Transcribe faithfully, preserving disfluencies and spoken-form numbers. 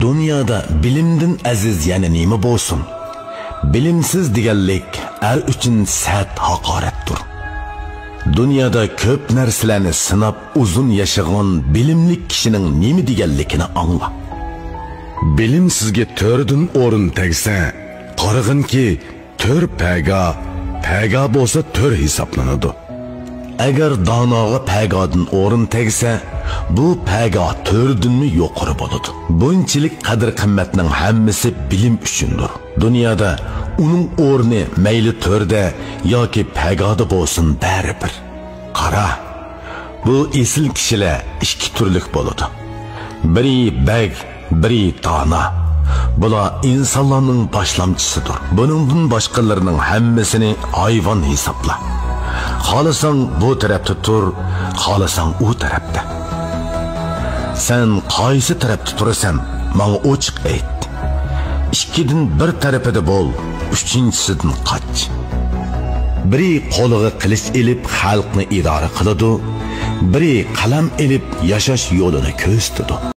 دۇنيادا بىلىمدىن ئەزىز يەنە نېمە بولسۇن؟ بىلىمسىز دېگەنلىك ئەر ئۈچۈن سەت ھاقارەتتۇر. دۇنيادا كۆپ نەرسىلەرنى سىناپ ئۇزۇن ياشىغان بىلىملىك كىشىنىڭ نېمە دېگەنلىكىنى ئاڭلا. بىلىمسىزگە تۆردىن ئورۇن تەگسە، قارىغىنكى، تۆر پەگا، پەگا بولسا تۆر ھېسابلىنىدۇ. ئەگەر داناغا پەگادىن ئورۇن تەگسە، بۇ پەگا تۆردىنمۇ يۇقىرى بولىدۇ. بۇنچىلىك قەدىر-قىممەتنىڭ ھەممىسى بىلىم ئۈچۈندۇر. دۇنيادا ئۇنىڭ ئورنى مەيلى تۆردە ياكى پەگادا بولسۇن، بەرىبىر. قارا، بۇ ئېسىل كىشىلەر ئىككى تۈرلۈك بولىدۇ. بىرى بەگ، بىرى دانا. بۇلار ئىنسانلارنىڭ باشلامچىسىدۇر. بۇنىڭدىن باشقىلىرىنىڭ ھەممىسىنى ھايۋان ھېسابلا. خالىساڭ بۇ تەرەپتە تۇر، خالىساڭ ئۇ تەرەپتە. سەن قايسى تەرەپتە تۇرىسەن، ماڭا ئوچۇق ئېيت. ئىككىدىن بىر تەرىپىدە بول، ئۈچىنچىسىدىن قاچ. بىرى قولىغا قىلىچ ئېلىپ خەلقنى ئىدارە قىلىدۇ، بىرى قەلەم ئېلىپ ياشاش يولىنى كۆرسىتىدۇ.